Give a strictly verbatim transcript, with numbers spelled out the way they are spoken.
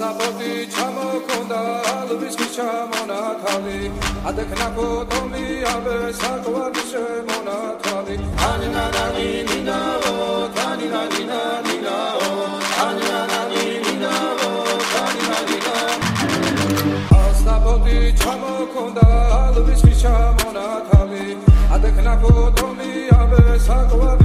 Sapoti chamo konda, alubis ki chamo na tali. Adek na kotomi abe sakwa ki chamo na tali. Ani na na ni ni na o, tani na ni na ni na o. Ani na na ni ni na o, tani na ni na. Sapoti chamo konda, alubis ki chamo na tali. Adek na kotomi abe sakwa